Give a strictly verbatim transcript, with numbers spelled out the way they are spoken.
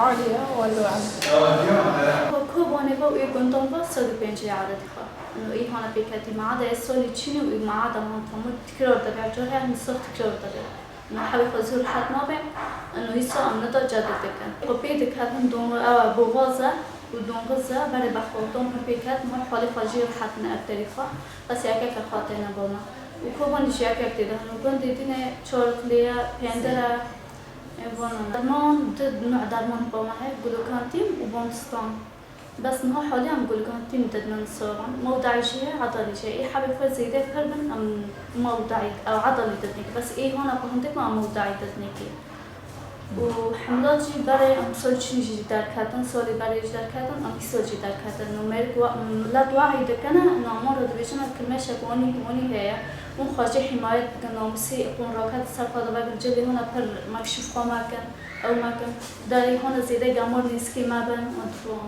Aliye, welo em. Kobanê ve û ê gundan ve sed û pêncî adetî xwe. Û ê hana pêketî maade ez solî çînî û maada man tamam tikrar debe, cor her nisaf tikrar debe. Û hewê xwe zû rehet nabe, û îsa em nida cedid dikin. Xwe pê diketin donga ew e bovaze û dongize berê bexweldan pir pêket, ma halê xwe jî rehet ne ev derî xwe. Bes yekeke xwe têne bo me. Û kobanî jî yekek tê de hin û gundê dîne çar xileye, pêndire, Ê, vana derman, di nû derman ba me heye, glukantin û bondistan. Bes niha halî em glukantin didin soran. Mewdayî jî heye, edalî jî heye. Ê hebê xwe zêde pir bin, em mewdayî, ew edalî didinê kî. Bes ê hona bi hindik me em mewdayî didinê kî. Û hemla jî berê em sol çîn jî derketin, solê berê jî derketin, em îsal jî derketin. Û mêrik wa-, milet wahî dikine, namon re dibêjin, ev kilmeşek wanî, wanî heye. Hûn xwe jî hîmayet bikin, namusî, hûn raket ser xwe de vekin, cilê hûn e pir mekşûf xwe mekin. Ew mekin. Derê hûn e zêde gemar nêzikî mebin, û diwan.